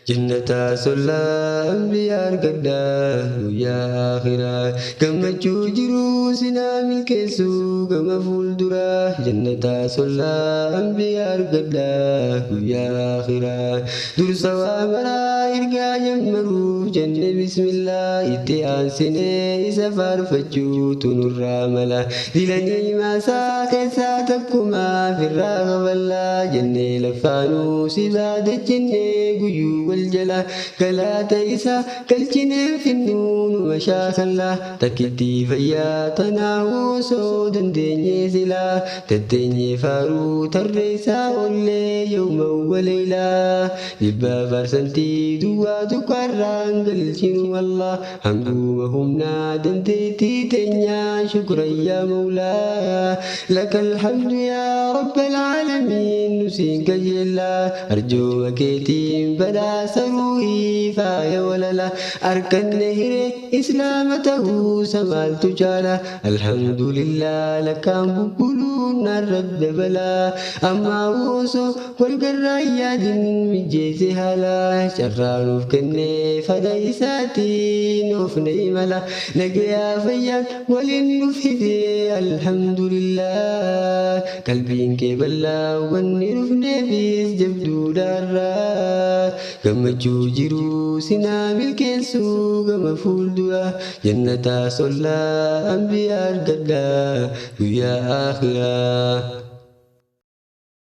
Jannataa sollaa ambiyaa argadhaa guyyaa akhiraa. Gammachuu jiruu sinaa milkeessuu gama fuulduraa. Jannataa sollaa ambiyaa argadhaa guyyaa akhiraa. Dursa waa maraa ergaa jammaruuf jenne bismillaa. Itti aansinee isa faarfachuutu nurraa mala. Dilanii maasaa keessaa takkumaa firraa qaballaa jennee lafaanuu si baadachinnee guyyuu wal jala. Galaata isa galchinee finnuu numa shaakallaa. Takkitti fayyaa tanaa osoo dandeenyee silaa. Tatteenyee faaruu tarreessaa ollee yooma waleelaa. Dhibbaa faarsantii duwwaa tokkorraan galchinu wallah. Hanguma humnaa dandeettii teenyaa shukran yaa mawlaa. Laka alhamdu yaa rabbal aalamiin nusiin kajeellaa. Arjooma keetiin badhaasa ruuhii faaya walala. Arganne hiree islaama ta'uu samaaltu caala. Alhamdulillah lakkaan bubbuluun narra dabalaa. Ammaa osoo walgarraa yaadin mijeesse haala. Carraa nuuf kennee fadha isaatiin of na imala. Nagayaa fayyaan waliin nuuf hidee alhamdulillah. Qalbiin kee bal'aa wanni dhufneefis jabduudhaarraa. Gammachuu jiruu sinaa milkeessuu gama fuuldura. Jannataa sollaa ambiyaa argadhaa guyyaa akhiraa.